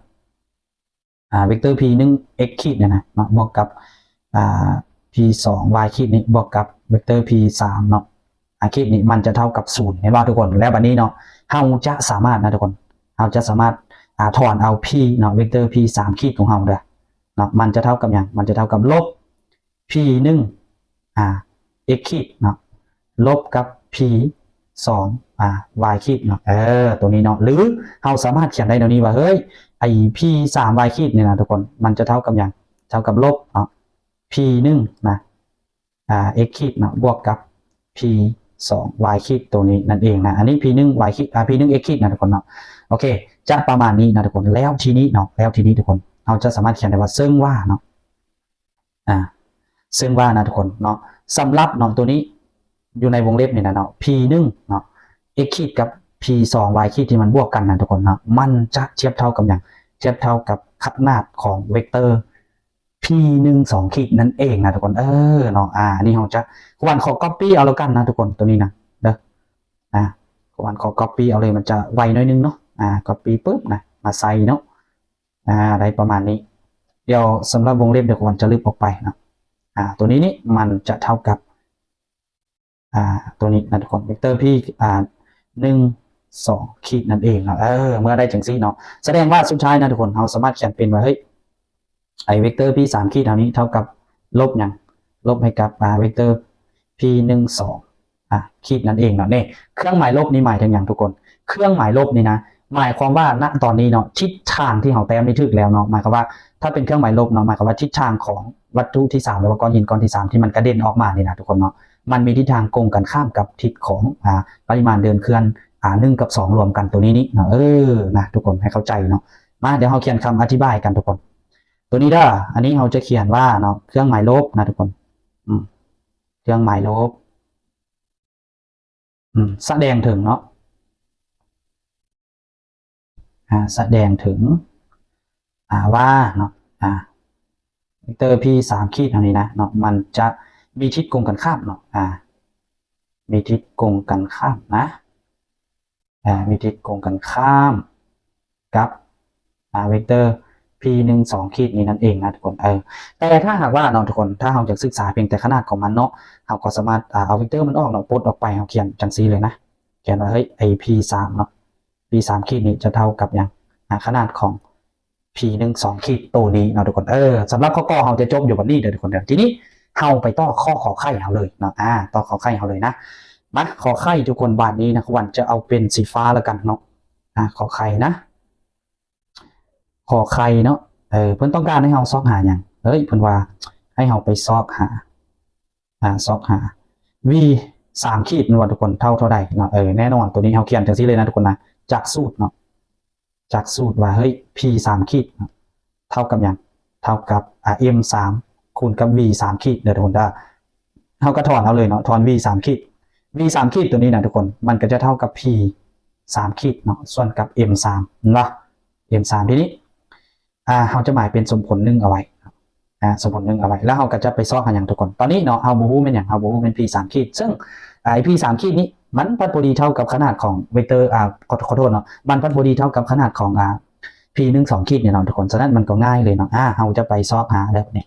ອ່າ ເວັກເຕີ P ໜຶ່ງ x ຂີດນີ້ນະເນາະ ບວກກັບ ອ່າ P ສອງ y ຂີດນີ້ ບວກກັບເວັກເຕີ P ສາມເນາະ ອ່າ ຂີດນີ້ ມັນຈະເທົ່າກັບສູນ ເຫັນບໍ່ທຸກຄົນ? ແລ້ວບັດນີ້ເນາະ ເຮົາຈະສາມາດນະທຸກຄົນ ເຮົາຈະສາມາດ ອ່າ ຖອນເອົາ P ເນາະ ເວັກເຕີ P ສາມຂີດຂອງເຮົາເດີເນາະ ມັນຈະເທົ່າກັບຫຍັງ? ມັນຈະເທົ່າກັບລົບ P ໜຶ່ງ ອ່າ x ຂີດເນາະ ລົບກັບ P ສອງ ອ່າ y ຂີດເນາະ ເອີ ຕົວນີ້ເນາະ ຫຼືເຮົາສາມາດຂຽນໄດ້ແນວນີ້ວ່າ ເຮີ້ຍ ໄອ້ P ສາມ y ຂີດນີ້ນະທຸກຄົນ ມັນຈະເທົ່າກັບຫຍັງ? ເທົ່າກັບລົບເນາະ P ໜຶ່ງ ນະ ອ່າ x ຂີດເນາະ ບວກກັບ P ສອງ y ຂີດ ຕົວນີ້ນັ້ນເອງນະ. ອັນນີ້ P ໜຶ່ງ y ຂີດ ອ່າ P ໜຶ່ງ x ຂີດນະທຸກຄົນເນາະ. ໂອເຄ ຈະປະມານນີ້ນະທຸກຄົນ. ແລ້ວທີນີ້ເນາະ ແລ້ວທີນີ້ທຸກຄົນ ເຮົາຈະສາມາດຂຽນໄດ້ວ່າ ເຊິ່ງວ່າເນາະ ອ່າ ເຊິ່ງວ່ານະທຸກຄົນເນາະ ສຳລັບເນາະ ຕົວນີ້ຢູ່ໃນວົງເລັບນີ້ນະເນາະ P ໜຶ່ງ ເນາະ x ຂີດກັບ P ສອງ y ຂີດທີ່ມັນບວກກັນນະທຸກຄົນເນາະ ມັນຈະທຽບເທົ່າກັບຫຍັງ? ທຽບເທົ່າກັບຂະໜາດຂອງເວັກເຕີ P ໜຶ່ງ ສອງຂີດນັ້ນເອງນະທຸກຄົນ ເອີເນາະ. ອ່າ ອັນນີ້ເຮົາຈະ ຄວນຂໍກັອບປີ້ເອົາແລ້ວກັນນະທຸກຄົນ ຕົວນີ້ນະເດີ ອ່າ ຄວນຂໍກັອບປີ້ເອົາເລີຍ ມັນຈະໄວໜ້ອຍໜຶ່ງເນາະ. ອ່າ ກັອບປີ້ປຶບນະ ມາໃສ່ເນາະ ອ່າ ໄດ້ປະມານນີ້. ດຽວສຳລັບວົງເລັບ ດຽວຄວນຈະລຶບອອກໄປເນາະ. ອ່າ ຕົວນີ້ນີ້ ມັນຈະເທົ່າກັບ ອ່າ ຕົວນີ້ນະທຸກຄົນ ເວັກເຕີ P ອ່າ ໜຶ່ງ ສອງຂີດນັ້ນເອງເນາະ. ເອີ ເມື່ອໄດ້ຈັ່ງຊີ້ເນາະ ສະແດງວ່າສຸດທ້າຍນະທຸກຄົນ ເຮົາສາມາດຂຽນເປັນວ່າ ເຮີ້ຍ ໄອ້ເວັກເຕີ P ສາມຂີດເຮົານີ້ເທົ່າກັບລົບຫຍັງ? ລົບໃຫ້ກັບ ອ່າ ເວັກເຕີ P ໜຶ່ງ ສອງ ອ່າ ຂີດນັ້ນເອງເນາະ. ນີ້ ເຄື່ອງໝາຍລົບນີ້ໝາຍເຖິງຫຍັງທຸກຄົນ? ເຄື່ອງໝາຍລົບນີ້ນະ ໝາຍຄວາມວ່າ ນະຕອນນີ້ເນາະ ທິດທາງທີ່ເຮົາແຕ້ມນີ້ຖືກແລ້ວເນາະ ໝາຍຄວາມວ່າ ຖ້າເປັນເຄື່ອງໝາຍລົບເນາະ ໝາຍຄວາມວ່າທິດທາງຂອງວັດຖຸທີສາມ ຫຼືວ່າກ້ອນຫີນກ້ອນທີສາມທີ່ມັນກະເດັນອອກມານີ້ນະທຸກຄົນເນາະ ມັນມີທິດທາງກົງກັນຂ້າມກັບທິດຂອງ ອ່າ ປະລິມານເດີນເຄື່ອນ ອ່າ ໜຶ່ງກັບສອງລວມກັນ ຕົວນີ້ນີ້ເນາະ. ເອີ ນະ ທຸກຄົນໃຫ້ເຂົ້າໃຈເນາະ. ມາ ດຽວເຮົາຂຽນຄຳອະທິບາຍກັນທຸກຄົນ ຕົວນີ້ເດີ. ອັນນີ້ເຮົາຈະຂຽນວ່າເນາະ ເຄື່ອງໝາຍລົບນະທຸກຄົນ ອືມ ເຄື່ອງໝາຍລົບ ອືມ ສະແດງເຖິງເນາະ ອ່າ ສະແດງເຖິງ ອ່າ ວ່າເນາະ ອ່າ ເວັກເຕີ P ສາມຂີດເຮົານີ້ນະເນາະ ມັນຈະມີທິດກົງກັນຂ້າມເນາະ ອ່າ ມີທິດກົງກັນຂ້າມນະ ອ່າ ມີທິດກົງກັນຂ້າມກັບ ອ່າ ເວັກເຕີ P ໜຶ່ງ ສອງ ຂີດນີ້ນັ້ນເອງນະທຸກຄົນ. ເອີ ແຕ່ຖ້າຫາກວ່າເນາະທຸກຄົນ ຖ້າເຮົາຢາກສຶກສາພຽງແຕ່ຂະໜາດຂອງມັນເນາະ ເຮົາກໍສາມາດ ອາ ເອົາເວັກເຕີມັນອອກເນາະ ປົດອອກໄປ ເຮົາຂຽນຈັ່ງຊີ້ເລີຍນະ ຂຽນວ່າ ເຮີ້ຍ ໄອ້ P ສາມເນາະ P ສາມຂີດນີ້ຈະເທົ່າກັບຫຍັງ ອາ ຂະໜາດຂອງ P ໜຶ່ງ ສອງຂີດໂຕນີ້ເນາະທຸກຄົນ. ເອີ ສຳລັບຂໍ້ກໍເຮົາຈະຈົບຢູ່ບັດນີ້ເດີທຸກຄົນເດີ. ທີນີ້ເຮົາໄປຕໍ່ຂໍ້ ຂໍໄຂ່ເຮົາເລີຍເນາະ ອາ ຕໍ່ຂໍໄຂ່ເຮົາເລີຍນະ. ມາ ຂໍໄຂ່ທຸກຄົນ ບາດນີ້ນະ ຄວນຈະເອົາເປັນສີຟ້າແລ້ວກັນເນາະ ອາ ຂໍໄຂ່ນະ ຂໍໄຂ່ເນາະ. ເອີ ເພິ່ນຕ້ອງການໃຫ້ເຮົາຊອກຫາຫຍັງ? ເອີຍ ເພິ່ນວ່າໃຫ້ເຮົາໄປຊອກຫາ ອາ ຊອກຫາ V ສາມຂີດແມ່ນບໍ່ທຸກຄົນ ເທົ່າເທົ່າໃດເນາະ? ເອີ ແນ່ນອນ ໂຕນີ້ເຮົາຂຽນຈັ່ງຊີ້ເລີຍນະທຸກຄົນນະ ຈາກສູດເນາະ ຈາກສູດວ່າ ເຮີ້ຍ P ສາມຂີດເນາະ ເທົ່າກັບຫຍັງ? ເທົ່າກັບ ອາ M ສາມຄູນກັບ V ສາມຂີດເດີທຸກຄົນເດີ. ເຮົາກໍຖອນເອົາເລີຍເນາະ ຖອນ V ສາມຂີດ V ສາມຂີດໂຕນີ້ນະທຸກຄົນ ມັນກໍຈະເທົ່າກັບ P ສາມຂີດເນາະ ສ່ວນກັບ M ສາມ ເຫັນບໍ່? M ສາມ ທີນີ້ ອາ ເຮົາຈະໝາຍເປັນສົມຜົນໜຶ່ງເອົາໄວ້ ອາ ສົມຜົນໜຶ່ງເອົາໄວ້ ແລ້ວເຮົາກໍຈະໄປຊອກຫາຫຍັງທຸກຄົນ? ຕອນນີ້ເນາະ ເຮົາບໍ່ຮູ້ແມ່ນຫຍັງ ເຮົາບໍ່ຮູ້ແມ່ນ P ສາມຂີດ ເຊິ່ງ ອາ P ສາມຂີດນີ້ ມັນພັດບໍ່ດີເທົ່າກັບຂະໜາດຂອງເວັກເຕີ ອາ ຂໍ ຂໍໂທດເນາະ ມັນພັດບໍ່ດີເທົ່າກັບຂະໜາດຂອງ ອາ P ໜຶ່ງ ສອງຂີດນີ້ເນາະທຸກຄົນ. ສະນັ້ນມັນກໍງ່າຍເລີຍເນາະ ອາ ເຮົາຈະໄປຊອກຫາແລ້ວນີ້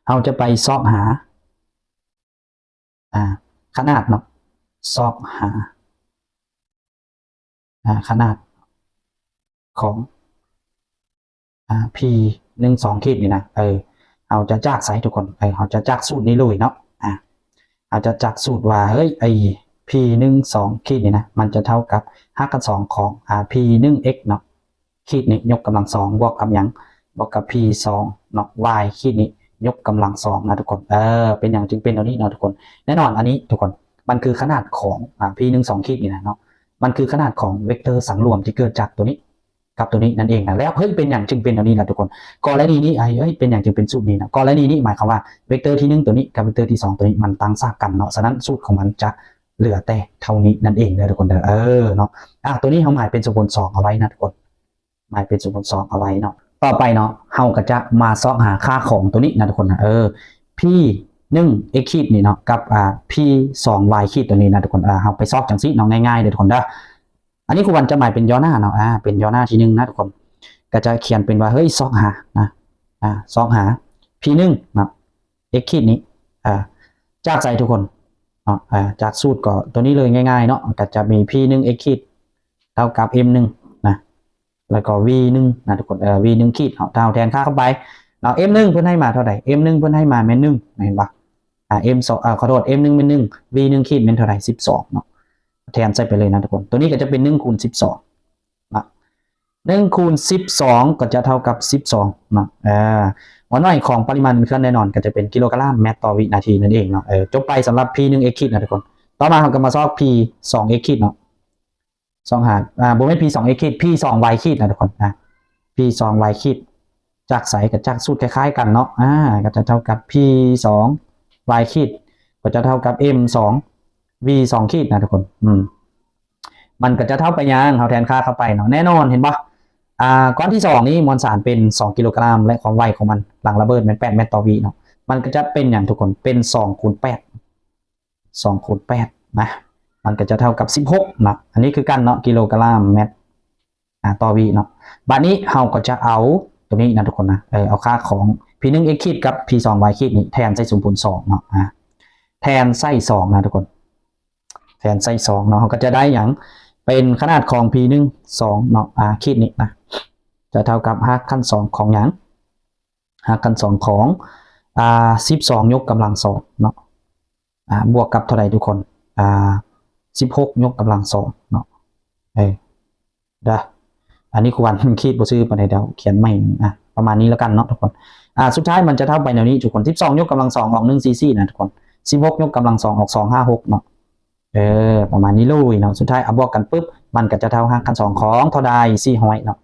ເຮົາຈະໄປຊອກຫາ ອາ ຂະໜາດເນາະ ຊອກຫາ ອາ ຂະໜາດຂອງ ອາ P ໜຶ່ງ ສອງຂີດນີ້ນະ ເອີ ເຮົາຈະຈາກໃສທຸກຄົນ? ເອີ ເຮົາຈະຈາກສູດນີ້ເລີຍເນາະ ອາ ເຮົາຈະຈາກສູດວ່າ ເຮີ້ຍ ໄອ້ P ໜຶ່ງ ສອງຂີດນີ້ນະ ມັນຈະເທົ່າກັບຮາກຂັ້ນສອງຂອງ ອາ P ໜຶ່ງ x ເນາະ ຂີດນີ້ຍົກກຳລັງສອງ ບວກກັບຫຍັງ? ບວກກັບ P ສອງເນາະ y ຂີດນີ້ຍົກກຳລັງສອງນະທຸກຄົນ. ເອີ ເປັນຫຍັງຈຶ່ງເປັນແນວນີ້ເນາະທຸກຄົນ? ແນ່ນອນ ອັນນີ້ທຸກຄົນ ມັນຄືຂະໜາດຂອງ ອາ P ໜຶ່ງ ສອງຂີດນີ້ນະເນາະ ມັນຄືຂະໜາດຂອງເວັກເຕີສັງລວມທີ່ເກີດຈາກໂຕນີ້ກັບໂຕນີ້ນັ້ນເອງນະ. ແລ້ວ ເຮີ້ຍ ເປັນຫຍັງຈຶ່ງເປັນແນວນີ້ລະທຸກຄົນ? ກໍລະນີນີ້ ເຮີ້ຍ ເປັນຫຍັງຈຶ່ງເປັນສູດນີ້ນະ? ກໍລະນີນີ້ໝາຍຄວາມວ່າເວັກເຕີທີໜຶ່ງໂຕນີ້ກັບເວັກເຕີທີສອງໂຕນີ້ມັນຕ່າງຊາກກັນເນາະ ສະນັ້ນສູດຂອງມັນຈະເຫຼືອແຕ່ເທົ່ານີ້ນັ້ນເອງເດີທຸກຄົນເດີ. ເອີ ເນາະ ອາ ໂຕນີ້ເຮົາໝາຍເປັນສົມຜົນສອງເອົາໄວ້ນະທຸກຄົນ ໝາຍເປັນສົມຜົນສອງເອົາໄວ້ເນາະ. ຕໍ່ໄປເນາະ ເຮົາກໍຈະມາຊອກຫາຄ່າຂອງໂຕນີ້ນະທຸກຄົນນະ ເອີ P ໜຶ່ງ x ຂີດນີ້ເນາະ ກັບ ອາ P ສອງ y ຂີດໂຕນີ້ນະທຸກຄົນ. ອາ ເຮົາໄປຊອກຈັ່ງຊີ້ເນາະ ງ່າຍໆເດີທຸກຄົນເດີ. ອັນນີ້ຄູວັນຈະໝາຍເປັນຍໍໜ້າເນາະ ອາ ເປັນຍໍໜ້າທີໜຶ່ງນະທຸກຄົນ ກໍຈະຂຽນເປັນວ່າ ເຮີ້ຍ ຊອກຫານະ ອາ ຊອກຫາ P ໜຶ່ງເນາະ x ຂີດນີ້ ອາ ຈາກໃສທຸກຄົນເນາະ? ອາ ຈາກສູດກໍໂຕນີ້ເລີຍ ງ່າຍໆເນາະ ກໍຈະມີ P ໜຶ່ງ x ຂີດ ເທົ່າກັບ M ໜຶ່ງນະ ແລ້ວກໍ V ໜຶ່ງນະທຸກຄົນ ເອີ V ໜຶ່ງຂີດເນາະ. ຖ້າເຮົາແທນຄ່າເຂົ້າໄປເນາະ M ໜຶ່ງເພິ່ນໃຫ້ມາເທົ່າໃດ? M ໜຶ່ງເພິ່ນໃຫ້ມາແມ່ນໜຶ່ງ ເຫັນບໍ່? ອາ M ສອງ ອາ ຂໍໂທດ M ໜຶ່ງແມ່ນໜຶ່ງ V ໜຶ່ງຂີດແມ່ນເທົ່າໃດ? ສິບສອງເນາະ. ແທນໃສ່ໄປເລີຍນະທຸກຄົນ ໂຕນີ້ກໍຈະເປັນໜຶ່ງຄູນສິບສອງເນາະ ໜຶ່ງຄູນສິບສອງກໍຈະເທົ່າກັບສິບສອງເນາະ. ເອີ ໜ່ວຍຂອງປະລິມານເຄື່ອນແນ່ນອນກໍຈະເປັນກິໂລກຣາມແມັດຕໍ່ວິນາທີນັ້ນເອງເນາະ. ເອີ ຈົບໄປສຳລັບ P ໜຶ່ງ x ຂີດນະທຸກຄົນ. ຕໍ່ມາເຮົາກໍມາຊອກ P ສອງ x ຂີດເນາະ ສອງ ຫາ ອາ ບໍ່ແມ່ນ P ສອງ x ຂີດ P ສອງ y ຂີດນະທຸກຄົນ ອາ P ສອງ y ຂີດ ຈາກໃສ? ກໍຈາກສູດຄ້າຍໆກັນເນາະ ອາ ກໍຈະເທົ່າກັບ P ສອງ y ຂີດ ກໍຈະເທົ່າກັບ M ສອງ V ສອງຂີດນະທຸກຄົນ. ອືມ ມັນກໍຈະເທົ່າໄປຫຍັງ? ເຮົາແທນຄ່າເຂົ້າໄປເນາະ ແນ່ນອນ ເຫັນບໍ່? ອາ ກ້ອນທີສອງນີ້ມວນສານເປັນສອງກິໂລກຣາມ ແລະ ຄວາມໄວຂອງມັນຫຼັງລະເບີດແມ່ນແປດແມັດຕໍ່ວິເນາະ ມັນກໍຈະເປັນຫຍັງທຸກຄົນ? ເປັນສອງຄູນແປດ ສອງຄູນແປດນະ ມັນກໍຈະເທົ່າກັບສິບຫົກນະ. ອັນນີ້ຄືກັນເນາະ ກິໂລກຣາມແມັດ ອາ ຕໍ່ວິເນາະ. ບາດນີ້ເຮົາກໍຈະເອົາໂຕນີ້ນະທຸກຄົນນະ ເອີ ເອົາຄ່າຂອງ P ໜຶ່ງ x ຂີດກັບ P ສອງ y ຂີດນີ້ແທນໃສ່ສົມຜົນສອງເນາະ ອາ ແທນໃສ່ສອງນະທຸກຄົນ ແທນໃສ່ສອງເນາະ ເຮົາກໍຈະໄດ້ຫຍັງ? ເປັນຂະໜາດຂອງ P ໜຶ່ງ ສອງເນາະ ອາ ຂີດນີ້ນະ ຈະເທົ່າກັບຮາກຂັ້ນສອງຂອງຫຍັງ? ຮາກຂັ້ນສອງຂອງ ອາ ສິບສອງຍົກກຳລັງສອງເນາະ ອາ ບວກກັບເທົ່າໃດທຸກຄົນ? ອາ ສິບຫົກຍົກກຳລັງສອງເນາະ ເອີ ເດີ ອັນນີ້ຄູວັນຂີດບໍ່ຊື່ປານໃດ ດຽວຂຽນໃໝ່ ອາ ປະມານນີ້ແລ້ວກັນເນາະທຸກຄົນ. ອາ ສຸດທ້າຍມັນຈະເທົ່າໄປແນວນີ້ທຸກຄົນ ສິບສອງຍົກກຳລັງສອງອອກໜຶ່ງສີ່ສີ່ນະທຸກຄົນ ສິບຫົກຍົກກຳລັງສອງອອກສອງຫ້າຫົກເນາະ ເອີ ປະມານນີ້ເລີຍເນາະ. ສຸດທ້າຍເອົາບວກກັນປຶບ ມັນກໍຈະເທົ່າຮາກຂັ້ນສອງຂອງເທົ່າໃດ? ສີ່ຮ້ອຍເນາະ.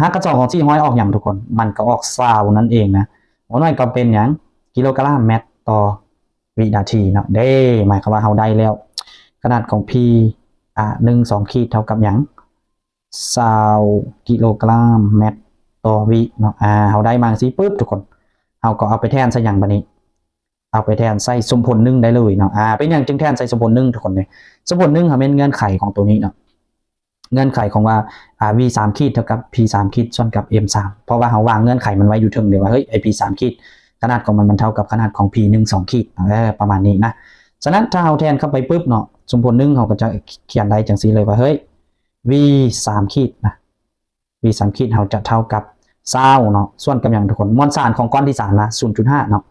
ຮາກຂັ້ນສອງຂອງສີ່ຮ້ອຍອອກຫຍັງທຸກຄົນ? ມັນກໍອອກຊາວນັ້ນເອງນະ. ບໍ່ໜ້ອຍກໍເປັນຫຍັງ? ກິໂລກຣາມແມັດຕໍ່ວິນາທີເນາະ. ເດ້ ໝາຍຄວາມວ່າເຮົາໄດ້ແລ້ວ ຂະໜາດຂອງ P ອາ ໜຶ່ງ ສອງ ຂີດເທົ່າກັບຫຍັງ? ຊາວກິໂລກຣາມແມັດຕໍ່ວິເນາະ. ອາ ເຮົາໄດ້ມາຈັ່ງຊີ້ປຶບທຸກຄົນ ເຮົາກໍເອົາໄປແທນໃສ່ຫຍັງບາດນີ້? ເອົາໄປແທນໃສ່ສົມຜົນໜຶ່ງໄດ້ເລີຍເນາະ. ອາ ເປັນຫຍັງຈຶ່ງແທນໃສ່ສົມຜົນໜຶ່ງທຸກຄົນເດ? ສົມຜົນໜຶ່ງ ເຮົາແມ່ນເງື່ອນໄຂຂອງໂຕນີ້ເນາະ. ເງື່ອນໄຂຂອງວ່າ ອ່າ V ສາມຂີດເທົ່າກັບ P ສາມຂີດສ່ວນກັບ M ສາມ ເພາະວ່າເຮົາວາງເງື່ອນໄຂມັນໄວ້ຢູ່ເທິງເດ້ວ່າ ເຮີ້ຍ ໄອ້ P ສາມຂີດ ຂະໜາດຂອງມັນ ມັນເທົ່າກັບຂະໜາດຂອງ P ໜຶ່ງ ສອງຂີດ ເອີ ປະມານນີ້ນະ. ສະນັ້ນ ຖ້າເຮົາແທນເຂົ້າໄປປຶບເນາະ ສົມຜົນໜຶ່ງ ເຮົາກໍຈະຂຽນໄດ້ຈັ່ງຊີ້ເລີຍວ່າ ເຮີ້ຍ V ສາມຂີດນະ V ສາມຂີດ ເຮົາຈະເທົ່າກັບຊາວເນາະ ສ່ວນກັບຫຍັງທຸກຄົນ? ມວນສານຂອງກ້ອນທີສາມນະ ສູນຈຸດຫ້າເນາະ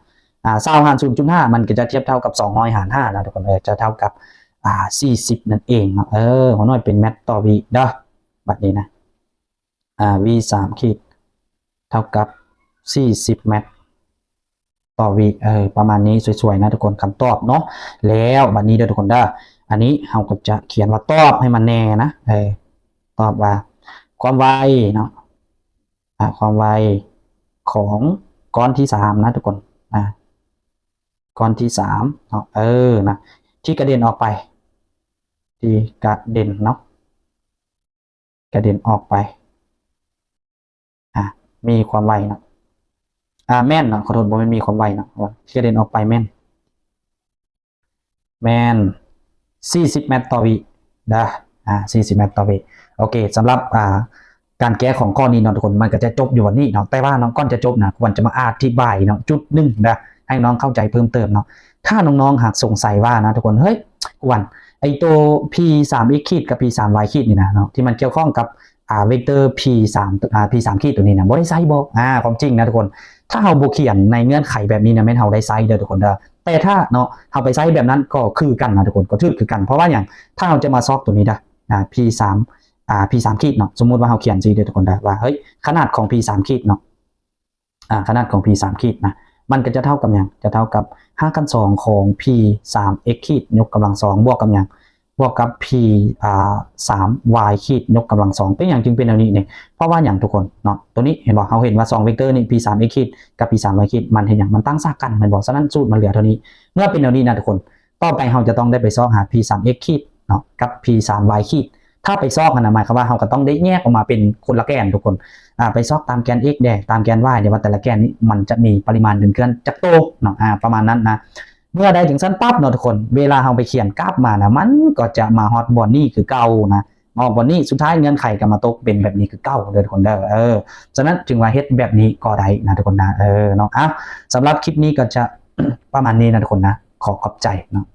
ອ່າ ຊາວຫານສູນຈຸດຫ້າ ມັນກໍຈະທຽບເທົ່າກັບສອງຮ້ອຍຫານຫ້ານະທຸກຄົນ ເອີ ຈະເທົ່າກັບ ອ່າ ສີ່ສິບນັ້ນເອງເນາະ ເອີ ຫົວໜ້ອຍເປັນແມັດຕໍ່ວິເດີ້ ບັດນີ້ນະ ອ່າ V ສາມຂີດ ເທົ່າກັບສີ່ສິບແມັດຕໍ່ວິ ເອີ ປະມານນີ້ ສວຍໆນະທຸກຄົນ ຄຳຕອບເນາະ. ແລ້ວບັດນີ້ເດີ້ທຸກຄົນເດີ້ ອັນນີ້ເຮົາກໍຈະຂຽນວ່າຕອບໃຫ້ມັນແນ່ນະ ເອີ ຕອບວ່າຄວາມໄວເນາະ ອ່າ ຄວາມໄວຂອງກ້ອນທີສາມນະທຸກຄົນ ອ່າ ກ້ອນທີສາມເນາະ ເອີ ນະ ທີ່ກະເດັນອອກໄປ ທີ່ກະເດັນເນາະ ກະເດັນອອກໄປ ອ່າ ມີຄວາມໄວເນາະ ອ່າ ແມ່ນເນາະ ຂໍໂທດ ບໍ່ແມ່ນມີຄວາມໄວເນາະ ທີ່ກະເດັນອອກໄປແມ່ນ ແມ່ນສີ່ສິບແມັດຕໍ່ວິເດີ້ ອ່າ ສີ່ສິບແມັດຕໍ່ວິ. ໂອເຄ ສຳລັບ ອ່າ ການແກ້ຂອງຂໍ້ນີ້ເນາະທຸກຄົນ ມັນກໍຈະຈົບຢູ່ວັນນີ້ເນາະ ແຕ່ວ່າເນາະ ກ່ອນຈະຈົບນະ ຄວນຈະມາອະທິບາຍເນາະ ຈຸດໜຶ່ງເດີ້ ໃຫ້ນ້ອງເຂົ້າໃຈເພີ່ມເຕີມເນາະ. ຖ້ານ້ອງໆຫາກສົງໄສວ່ານະທຸກຄົນ ເຮີ້ຍ ຄວນ ໄອ້ໂຕ P ສາມ X ຂີດກັບ P ສາມ Y ຂີດນີ້ນະເນາະ ທີ່ມັນກ່ຽວຂ້ອງກັບ ອ່າ ເວັກເຕີ P ສາມ ອ່າ P ສາມຂີດຕົວນີ້ນະ ບໍ່ໄດ້ໃຊ້ບໍ່? ອ່າ ຄວາມຈິງນະທຸກຄົນ ຖ້າເຮົາບໍ່ຂຽນໃນເງື່ອນໄຂແບບນີ້ນະ ແມ່ນເຮົາໄດ້ໃຊ້ເດີ້ທຸກຄົນເດີ້ ແຕ່ຖ້າເນາະ ເຮົາໄປໃຊ້ແບບນັ້ນກໍຄືກັນນະທຸກຄົນ ກໍຖືກຄືກັນ. ເພາະວ່າຫຍັງ? ຖ້າເຮົາຈະມາຊອກຕົວນີ້ເດີ້ ອ່າ P ສາມ ອ່າ P ສາມຂີດເນາະ ສົມມຸດວ່າເຮົາຂຽນຊີ້ເດີ້ທຸກຄົນເດີ້ ວ່າ ເຮີ້ຍ ຂະໜາດຂອງ P ສາມຂີດເນາະ ອ່າ ຂະໜາດຂອງ P ສາມຂີດນະ ມັນກໍຈະເທົ່າກັບຫຍັງ? ຈະເທົ່າກັບຮາກຂັ້ນສອງຂອງ P ສາມ X ຂີດຍົກກຳລັງສອງ ບວກກັບຫຍັງ? ບວກກັບ P ອ່າ ສາມ Y ຂີດຍົກກຳລັງສອງ. ເປັນຫຍັງຈຶ່ງເປັນແນວນີ້ນີ້? ເພາະວ່າຫຍັງທຸກຄົນເນາະ? ຕົວນີ້ເຫັນບໍ່? ເຮົາເຫັນວ່າສອງເວັກເຕີນີ້ P ສາມ X ຂີດກັບ P ສາມ Y ຂີດ ມັນເຮັດຫຍັງ? ມັນຕັ້ງສາກກັນແມ່ນບໍ່? ສະນັ້ນສູດມັນເຫຼືອເທົ່ານີ້. ເມື່ອເປັນແນວນີ້ນະທຸກຄົນ ຕໍ່ໄປເຮົາຈະຕ້ອງໄດ້ໄປຊອກຫາ P ສາມ X ຂີດເນາະ ກັບ P ສາມ Y ຂີດ. ຖ້າໄປຊອກຫັ້ນນະ ໝາຍຄວາມວ່າເຮົາກໍຕ້ອງໄດ້ແຍກອອກມາເປັນຄົນລະແກນທຸກຄົນ ອ່າ ໄປຊອກຕາມແກນ X ແດ່ ຕາມແກນ Y ແດ່ ວ່າແຕ່ລະແກນນີ້ມັນຈະມີປະລິມານເດີນເຄື່ອນຈັກໂຕເນາະ ອ່າ ປະມານນັ້ນນະ. ເມື່ອໄດ້ຈັ່ງຊັ້ນປັບເນາະທຸກຄົນ ເວລາເຮົາໄປຂຽນກາບມານະ ມັນກໍຈະມາຮອດບ່ອນນີ້ຄືເກົ່ານະ ມາອອກບ່ອນນີ້ ສຸດທ້າຍເງື່ອນໄຂກໍມາຕົກເປັນແບບນີ້ຄືເກົ່າເດີ້ທຸກຄົນເດີ້. ເອີ ສະນັ້ນຈຶ່ງວ່າເຮັດແບບນີ້ກໍໄດ້ນະທຸກຄົນນະ ເອີ ເນາະ. ອ່າ ສຳລັບຄລິບນີ້ກໍຈະປະມານນີ້ນະທຸກຄົນນະ ຂໍຂອບໃຈເນາະ.